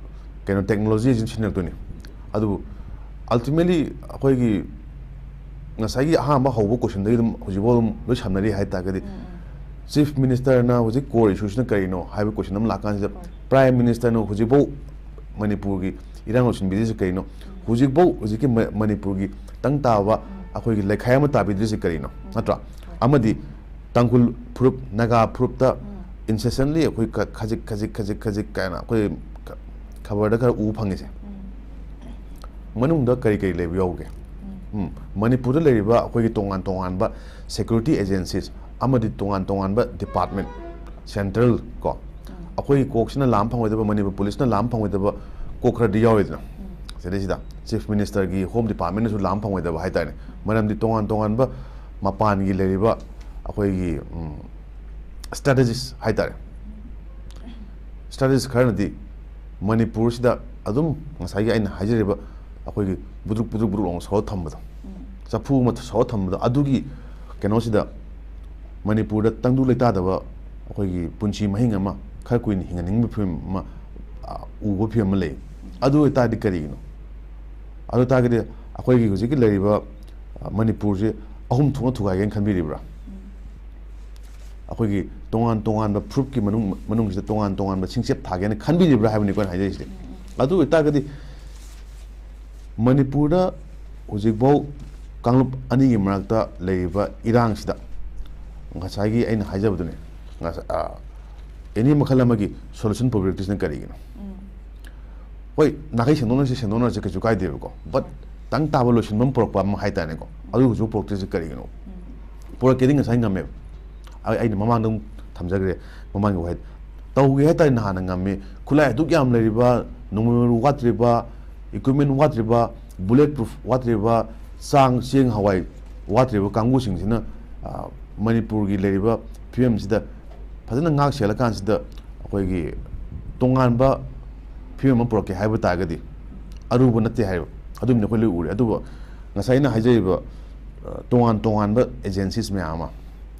ꯀꯩꯅꯣ, technology ꯁꯤ ꯁꯤꯖꯤꯟꯅꯔꯛꯇꯣꯏꯅꯤ꯫ ꯑꯗꯨꯕꯨ ultimately ꯑꯩꯈꯣꯏꯒꯤ ꯉꯁꯥꯏꯒꯤ ꯑꯍꯥꯟꯕ ꯍꯧꯕ question ꯗꯒꯤ ꯑꯗꯨꯝ ꯍꯧꯖꯤꯛꯐꯥꯎ ꯑꯗꯨꯝ ꯂꯣꯏ ꯁꯝꯅꯔꯤ ꯍꯥꯏ ꯇꯥꯔꯒꯗꯤ, ꯎꯝ, ꯎꯝ꯫ Chief Minister ꯅ ꯍꯧꯖꯤꯛ core issue ꯁꯤꯅ ꯀꯔꯤꯅꯣ ꯍꯥꯏꯕ question ꯑꯃ ꯂꯥꯛꯀꯥꯟꯁꯤꯗ, ꯍꯣꯏ꯫ Prime Minister ꯅ ꯍꯧꯖꯤꯛꯐꯥꯎ ꯃꯅꯤꯄꯨꯔꯒꯤ ꯏꯔꯥꯡ ꯂꯣꯏꯁꯤꯟꯕꯤꯗ꯭ꯔꯤꯁꯤ ꯀꯔꯤꯅꯣ? ꯎꯝ꯫ ꯍꯧꯖꯤꯛꯐꯥꯎ ꯍꯧꯖꯤꯛꯀꯤ ꯃ-, ꯃꯅꯤꯄꯨꯔꯒꯤ ꯇꯪ ꯇꯥꯕ ꯎꯝ꯫ ꯑꯩꯈꯣꯏꯒꯤ ꯂꯩꯈꯥꯏ ꯑꯃ ꯇꯥꯕꯤꯗ꯭ꯔꯤꯁꯤ ꯀꯔꯤꯅꯣ? ꯎꯝ꯫ ꯅꯠꯇ꯭ꯔꯥ? ꯍꯣꯏ꯫ ꯑꯃꯗꯤ ꯇꯥꯡꯈꯨꯜ ꯐꯨꯔꯨꯞ, ꯅꯥꯒꯥ ꯐꯨꯔꯨꯞꯇ incessantly ꯑꯩꯈꯣꯏ ꯈ- ꯈꯖꯤꯛ ꯈꯖꯤꯛ ꯈꯖꯤꯛ ꯈꯖꯤꯛ ꯀꯥꯏꯅ ꯑꯩꯈꯣꯏ ꯈ- ꯈꯕꯔꯗ ꯈꯔ ꯎꯕ ꯐꯪꯉꯤꯁꯦ꯫ ꯃꯅꯨꯡꯗ ꯀꯔꯤ ꯀꯔꯤ ꯂꯩꯕ ꯌꯥꯎꯒꯦ? ꯎꯝ, ꯃꯅꯤꯄꯨꯔꯗ ꯂꯩꯔꯤꯕ ꯑꯩꯈꯣꯏꯒꯤ ꯇꯣꯉꯥꯟ ꯇꯣꯉꯥꯟꯕ security agencies ꯑꯃꯗꯤ ꯇꯣꯉꯥꯟ ꯇꯣꯉꯥꯟꯕ department, central ꯀꯣ, ꯑꯩꯈꯣꯏꯒꯤ ꯀꯣꯛꯁꯤꯅ ꯂꯥꯝ ꯐꯪꯉꯣꯏꯗꯕ, ꯃꯅꯤꯄꯨꯔ ꯄꯨꯂꯤꯁꯅ ꯂꯥꯝ ꯐꯪꯉꯣꯏꯗꯕ ꯀꯣꯛ ꯈꯔꯗꯤ ꯌꯥꯎꯔꯤꯗꯅ꯫ ꯁꯤꯗꯩꯁꯤꯗ Chief Ministerꯒꯤ Home Departmentꯅꯁꯨ ꯂꯥꯝ ꯐꯪꯉꯣꯏꯗꯕ ꯍꯥꯏꯇꯥꯔꯦ꯫ ꯃꯔꯝꯗꯤ ꯇꯣꯉꯥꯟ ꯇꯣꯉꯥꯟꯕ ꯃꯄꯥꯟꯒꯤ ꯂꯩꯔꯤꯕ ꯑꯩꯈꯣꯏꯒꯤ ꯎꯝ, strategist ꯍꯥꯏꯇꯥꯔꯦ꯫ Strategist ꯈꯔꯅꯗꯤ ꯃꯅꯤꯄꯨꯔꯁꯤꯗ ꯑꯗꯨꯝ ꯉꯁꯥꯏꯒꯤ ꯑꯩꯅ ꯍꯥꯏꯖꯔꯤꯕ ꯑꯩꯈꯣꯏꯒꯤ ꯕꯨꯗ꯭ꯔꯨꯛ ꯕꯨꯗ꯭ꯔꯨꯛ ꯕꯨꯗ꯭ꯔꯨꯛ ꯑꯃ ꯁꯧꯔ ꯊꯝꯕꯗꯣ, ꯆꯐꯨ ꯑꯃ ꯁꯧꯔ ꯊꯝꯕꯗꯣ, ꯑꯗꯨꯒꯤ ꯀꯩꯅꯣꯁꯤꯗ ꯃꯅꯤꯄꯨꯔꯗ ꯇꯪꯗꯨ ꯂꯩꯇꯥꯗꯕ ꯑꯩꯈꯣꯏꯒꯤ ꯄꯨꯟꯁꯤ ꯃꯍꯤꯡ ꯑꯃ ꯈꯔ ꯀꯨꯏꯅ ꯍꯤꯡꯍꯟꯅꯤꯡꯕ ꯐꯤꯕꯝ ꯑꯃ, ꯑ, ꯎꯕ ꯐꯤꯕꯝ ꯑꯃ ꯂꯩ꯫ ꯑꯗꯨ ꯑꯣꯏꯇꯥꯔꯗꯤ ꯀꯔꯤꯒꯤꯅꯣ? ꯑꯗꯨ ꯑꯣꯏꯇꯥꯔꯒꯗꯤ ꯑꯩꯈꯣꯏꯒꯤ ꯍꯧꯖꯤꯛꯀꯤ ꯂꯩꯔꯤꯕ, ꯑ, ꯃꯅꯤꯄꯨꯔꯁꯦ ꯑꯍꯨꯝ ꯊꯣꯛꯅ ꯊꯨꯒꯥꯏꯒꯦꯅ ꯈꯟꯕꯤꯔꯤꯕ꯭ꯔꯥ? ꯑꯩꯈꯣꯏꯒꯤ ꯇꯣꯉꯥꯟ ꯇꯣꯉꯥꯟꯕ ꯐꯨꯔꯨꯞꯀꯤ ꯃꯅꯨꯡ, ꯃꯅꯨꯡꯁꯤꯗ ꯇꯣꯉꯥꯟ ꯇꯣꯉꯥꯟꯕ ꯁꯤꯡꯆꯞ ꯊꯥꯒꯦꯅ ꯈꯟꯕꯤꯔꯤꯕ꯭ꯔꯥ ꯍꯥꯏꯕꯅꯤꯀꯣ ꯑꯩꯅ ꯍꯥꯏꯖꯔꯤꯁꯤꯗꯤ꯫ ꯑꯗꯨ ꯑꯣꯏꯇꯥꯔꯒꯗꯤ ꯃꯅꯤꯄꯨꯔꯗ ꯍꯧꯖꯤꯛꯐꯥꯎ ꯀꯥꯡꯂꯨꯞ ꯑꯅꯤꯒꯤ ꯃꯔꯛꯇ ꯂꯩꯔꯤꯕ ꯏꯔꯥꯡꯁꯤꯗ ꯉꯁꯥꯏꯒꯤ ꯑꯩꯅ ꯍꯥꯏꯖꯕꯗꯨꯅꯦ, ꯉꯁ-, ꯑ, any ꯃꯈꯜ ꯑꯃꯒꯤ solution ꯄꯨꯕꯤꯔꯛꯇ꯭ꯔꯤꯁꯤꯅ ꯀꯔꯤꯒꯤꯅꯣ? ꯍꯣꯏ, ꯅꯥꯈꯩ ꯁꯦꯡꯗꯣꯛꯅꯔꯁꯤ, ꯁꯦꯡꯗꯣꯛꯅꯔꯁꯤ, ꯀꯩꯁꯨ ꯀꯥꯏꯗꯦꯕꯀꯣ꯫ But ꯇꯪ ꯇꯥꯕ ꯂꯣꯏꯁꯤꯟꯕ ꯑꯃ ꯄꯨꯔꯛꯄ ꯑꯃ ꯍꯥꯏꯇꯥꯔꯦꯀꯣ꯫ ꯑꯗꯨ ꯍꯧꯖꯤꯛ ꯄꯨꯔꯛꯇ꯭ꯔꯤꯁꯤ ꯀꯔꯤꯒꯤꯅꯣ? ꯄꯨꯔꯛꯀꯦꯗꯤ ꯉꯁꯥꯏ ꯉꯝꯃꯦꯕ꯫ ꯑꯩ, ꯑꯩꯅ ꯃꯃꯥꯡꯗ ꯑꯃꯨꯛ ꯊꯝꯖꯈ꯭ꯔꯦ, ꯃꯃꯥꯡꯒꯤ ꯋꯥꯍꯩ꯫ ꯇꯧꯒꯦ ꯍꯥꯏꯇꯥꯔꯦ ꯅꯍꯥꯟꯅ ꯉꯝꯃꯤ꯫ ꯈꯨꯠꯂꯥꯏ ꯑꯗꯨꯛ ꯌꯥꯝ ꯂꯩꯔꯤꯕ, ꯅꯣꯡꯃꯩ ꯃꯔꯨ ꯋꯥꯠꯇ꯭ꯔꯤꯕ, equipment ꯋꯥꯠꯇ꯭ꯔꯤꯕ, bullet proof ꯋꯥꯠꯇ꯭ꯔꯤꯕ, ꯆꯥꯡ, ꯆꯦꯡ, ꯍꯋꯥꯏ ꯋꯥꯠꯇ꯭ꯔꯤꯕ ꯀꯥꯡꯕꯨꯁꯤꯡꯁꯤꯅ, ꯑ, ꯃꯅꯤꯄꯨꯔꯒꯤ ꯂꯩꯔꯤꯕ ꯐꯤꯕꯝꯁꯤꯗ ꯐꯖꯅ ꯉꯥꯛ ꯁꯦꯜꯂꯀꯥꯟꯁꯤꯗ ꯑꯩꯈꯣꯏꯒꯤ ꯇꯣꯉꯥꯟꯕ ꯐꯤꯕꯝ ꯑꯃ ꯄꯨꯔꯛꯀꯦ ꯍꯥꯏꯕ ꯇꯥꯔꯒꯗꯤ ꯑꯔꯨꯕ ꯅꯠꯇꯦ ꯍꯥꯏꯕ ꯑꯗꯨꯝꯗꯤ ꯑꯩꯈꯣꯏ ꯂꯣꯏ ꯎꯔꯦ꯫ ꯑꯗꯨꯕꯨ ꯉꯁꯥꯏ ꯑꯩꯅ ꯍꯥꯏꯖꯔꯤꯕ, ꯑ, ꯇꯣꯉꯥꯟ ꯇꯣꯉꯥꯟꯕ agencies ꯃꯌꯥꯝ ꯑꯃ,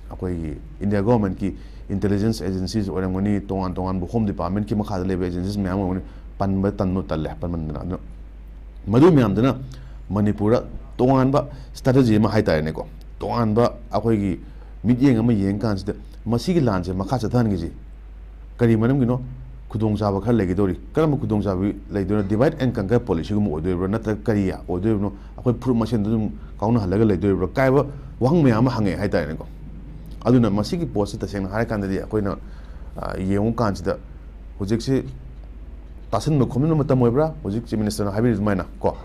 ꯑꯩꯈꯣꯏꯒꯤ India governmentꯀꯤ intelligence agencies ꯑꯣꯏꯔꯝꯒꯅꯤ, ꯇꯣꯉꯥꯟ ꯇꯣꯉꯥꯟꯕ Home Departmentꯀꯤ ꯃꯈꯥꯗ ꯂꯩꯕ agencies ꯃꯌꯥꯝ ꯑꯣꯏꯔꯝꯒꯅꯤ, ꯄꯟꯕ ꯇꯟꯕ ꯇꯜꯂꯦ ꯄꯟꯃꯟꯗꯅ꯫ ꯑꯗꯨꯅ ꯃꯗꯨ ꯃꯌꯥꯝꯗꯨꯅ ꯃꯅꯤꯄꯨꯔꯗ ꯇꯣꯉꯥꯟꯕ strategy ꯑꯃ ꯍꯥꯏꯇꯥꯔꯦꯅꯦꯀꯣ, ꯇꯣꯉꯥꯟꯕ ꯑꯩꯈꯣꯏꯒꯤ ꯃꯤꯠꯌꯦꯡ ꯑꯃ ꯌꯦꯡ ꯀꯥꯟꯁꯤꯗ ꯃꯁꯤꯒꯤ ꯂꯥꯟꯁꯦ ꯃꯈꯥ ꯆꯠꯊꯍꯟꯈꯤꯁꯤ ꯀꯔꯤ ꯃꯔꯝꯒꯤꯅꯣ? ꯈꯨꯗꯣꯡꯆꯥꯕ ꯈꯔ ꯂꯩꯒꯗꯧꯔꯤ꯫ ꯀꯔꯝꯕ ꯈꯨꯗꯣꯡꯆꯥꯕ ꯂꯩꯗꯣꯏꯅꯣ? Divide and conquer policyꯒꯨꯝꯕ ꯑꯣꯏꯗꯣꯏꯔꯤꯕ꯭ꯔꯥ, ꯅꯠꯇ꯭ꯔꯒ ꯀꯔꯤ ꯑꯣꯏꯗꯣꯏꯔꯤꯕꯅꯣ? ꯑꯩꯈꯣꯏ ꯐꯨꯔꯨꯞ ꯃꯁꯦꯟꯗ ꯑꯗꯨꯝ ꯀꯥꯎꯅꯍꯜꯂꯒ ꯂꯩꯗꯣꯔꯤꯕ꯭ꯔꯥ ꯀꯥꯏꯕ ꯋꯥꯍꯪ ꯃꯌꯥꯝ ꯑꯃ ꯍꯪꯉꯛꯑꯦ ꯍꯥꯏꯇꯥꯔꯦꯅꯦꯀꯣ꯫ ꯑꯗꯨꯅ ꯃꯁꯤꯒꯤ ꯄꯣꯠꯁꯤ ꯇꯁꯦꯡꯅ ꯍꯥꯏꯔꯀꯥꯟꯗꯗꯤ ꯑꯩꯈꯣꯏꯅ, ꯑ, ꯌꯦꯡꯉꯨ ꯀꯥꯟꯁꯤꯗ ꯍꯧꯖꯤꯛꯁꯤ ꯇꯥꯁꯟꯕ ꯈꯣꯝꯖꯤꯟꯕ ꯃꯇꯝ ꯑꯣꯏꯕ꯭ꯔꯥ? ꯍꯧꯖꯤꯛ Chief Minister ꯅ ꯍꯥꯏꯕꯤꯔꯤ ꯑꯗꯨꯃꯥꯏꯅ ꯀꯣ,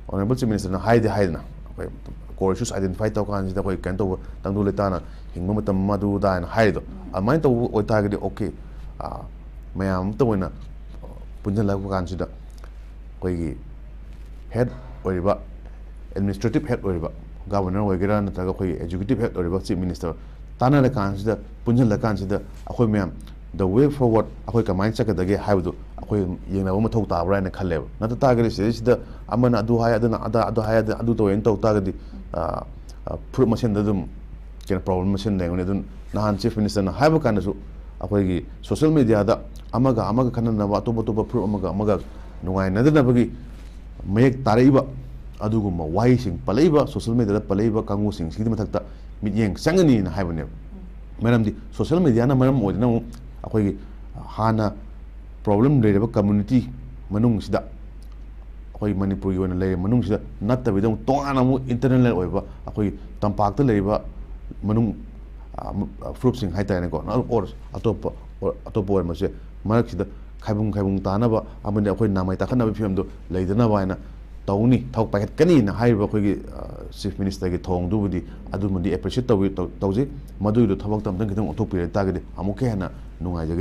Honourable Chief Minister ꯅ ꯍꯥꯏꯗꯤ ꯍꯥꯏꯗꯅ ꯑꯩꯈꯣꯏ core issues identify ꯇꯧ ꯀꯥꯟꯁꯤꯗ ꯑꯩꯈꯣꯏ ꯀꯩꯅꯣ ꯇꯧꯕ ꯇꯪꯗꯨ ꯂꯩꯇꯥꯅ ꯍꯤꯡꯕ ꯃꯇꯝ ꯑꯃ ꯑꯗꯨ ꯑꯗꯥ ꯍꯥꯏꯅ ꯍꯥꯏꯔꯤꯗꯣ, ꯑꯗꯨꯃꯥꯏꯅ ꯇꯧꯕ ꯑꯣꯏꯇꯥꯔꯒꯗꯤ okay, ꯑ, ꯃꯌꯥꯝ ꯑꯃꯇ ꯑꯣꯏꯅ ꯄꯨꯟꯁꯤꯜꯂꯛꯄ ꯀꯥꯟꯁꯤꯗ ꯑꯩꯈꯣꯏꯒꯤ head ꯑꯣꯏꯔꯤꯕ, administrative head ꯑꯣꯏꯔꯤꯕ Governor ꯑꯣꯏꯒꯦꯔꯥ ꯅꯠꯇ꯭ꯔꯒ ꯑꯩꯈꯣꯏꯒꯤ executive head ꯑꯣꯏꯔꯤꯕ Chief Minister ꯇꯥꯟꯅꯔꯀꯥꯟꯁꯤꯗ, ꯄꯨꯟꯁꯤꯜꯂꯀꯥꯟꯁꯤꯗ ꯑꯩꯈꯣꯏ ꯃꯌꯥꯝ the way forward ꯑꯩꯈꯣꯏ ꯀꯃꯥꯏꯅ ꯆꯠꯀꯗꯒꯦ ꯍꯥꯏꯕꯗꯨ ꯑꯩꯈꯣꯏ ꯌꯦꯡꯅꯕ ꯃꯊꯧ ꯇꯥꯕ꯭ꯔꯥ ꯍꯥꯏꯅ ꯈꯜꯂꯦꯕ꯫ ꯅꯠꯇ ꯇꯥꯔꯒꯗꯤ ꯁꯤꯗꯩꯁꯤꯗ ꯑꯃꯅ ꯑꯗꯨ ꯍꯥꯏ, ꯑꯗꯨꯅ ꯑꯗꯥ, ꯑꯗꯨ ꯍꯥꯏ, ꯑꯗꯨ, ꯑꯗꯨ ꯇꯧꯋꯦꯅ ꯇꯧ ꯇꯥꯔꯒꯗꯤ, ꯑ, ꯑ, ꯐꯨꯔꯨꯞ ꯃꯁꯦꯟꯗ ꯑꯗꯨꯝ ꯀꯩꯅꯣ problem ꯃꯁꯦꯟ ꯂꯩꯔꯝꯒꯅꯤ꯫ ꯑꯗꯨꯅ ꯅꯍꯥꯟ Chief Minister ꯅ ꯍꯥꯏꯕ ꯀꯥꯟꯗꯁꯨ ꯑꯩꯈꯣꯏꯒꯤ social media ꯗ ꯑꯃꯒ ꯑꯃꯒ ꯈꯠꯅꯅꯕ, ꯑꯇꯣꯞ ꯑꯇꯣꯞꯄ ꯐꯨꯔꯨꯞ ꯑꯃꯒ ꯑꯃꯒ ꯅꯨꯡꯉꯥꯏꯅꯗꯅꯕꯒꯤ ꯃꯌꯦꯛ ꯇꯥꯔꯛꯏꯕ ꯑꯗꯨꯒꯨꯝꯕ ꯋꯥꯍꯩꯁꯤꯡ ꯄꯜꯂꯛꯏꯕ, social media ꯗ ꯄꯜꯂꯛꯏꯕ ꯀꯥꯡꯕꯨꯁꯤꯡꯁꯤꯒꯤ ꯃꯊꯛꯇ ꯃꯤꯠꯌꯦꯡ ꯆꯪꯒꯅꯤꯅ ꯍꯥꯏꯕꯅꯦꯕ꯫ ꯃꯔꯝꯗꯤ social media ꯅ ꯃꯔꯝ ꯑꯣꯏꯗꯨꯅ ꯑꯃꯨꯛ ꯑꯩꯈꯣꯏꯒꯤ ꯍꯥꯟꯅ problem ꯂꯩꯔꯕ community ꯃꯅꯨꯡꯁꯤꯗ, ꯑꯩꯈꯣꯏ ꯃꯅꯤꯄꯨꯔꯒꯤ ꯑꯣꯏꯅ ꯂꯩꯔꯤꯕ ꯃꯅꯨꯡꯁꯤꯗ ꯅꯠꯇꯕꯤꯗ ꯑꯃꯨꯛ ꯇꯣꯉꯥꯟꯅ ꯑꯃꯨꯛ internal ꯑꯣꯏꯕ ꯑꯩꯈꯣꯏꯒꯤ ꯇꯝꯄꯥꯛꯇ ꯂꯩꯔꯤꯕ ꯃꯅꯨꯡ, ꯑ, ꯐꯨꯔꯨꯞꯁꯤꯡ ꯍꯥꯏꯇꯥꯔꯦꯅꯦꯀꯣ, or ꯑꯇꯣꯞꯄ, or ꯑꯇꯣꯞꯄ ꯑꯣꯏꯔꯝꯕꯁꯦ, ꯃꯔꯛꯁꯤꯗ ꯈꯥꯏꯕꯨꯡ ꯈꯥꯏꯕꯨꯡ ꯇꯥꯅꯕ ꯑꯃꯗꯤ ꯑꯩꯈꯣꯏ ꯅꯥꯃꯩ ꯇꯥꯈꯠꯅꯕꯒꯤ ꯐꯤꯕꯝꯗꯣ ꯂꯩꯗꯅꯕ ꯍꯥꯏꯅ ꯇꯧꯅꯤ, ꯊꯕꯛ ꯄꯥꯏꯈꯠꯀꯅꯤꯅ ꯍꯥꯏꯔꯤꯕ ꯑꯩꯈꯣꯏꯒꯤ, ꯑ, Chief Minister ꯒꯤ ꯊꯧꯑꯣꯡꯗꯨꯕꯨꯗꯤ ꯑꯗꯨꯃꯗꯤ appreciate ꯇꯧꯕꯤ-, ꯇꯧ-, ꯇꯧꯖꯩ꯫ ꯃꯗꯨꯒꯤꯗꯣ ꯊꯕꯛꯇ ꯑꯝꯇꯪ ꯈꯤꯇꯪ ꯑꯣꯟꯊꯣꯛꯄꯤꯔ ꯇꯥꯔꯒꯗꯤ ꯑꯃꯨꯛꯀ ꯍꯦꯟꯅ ꯅꯨꯡꯉꯥꯏꯖꯒꯅꯤ꯫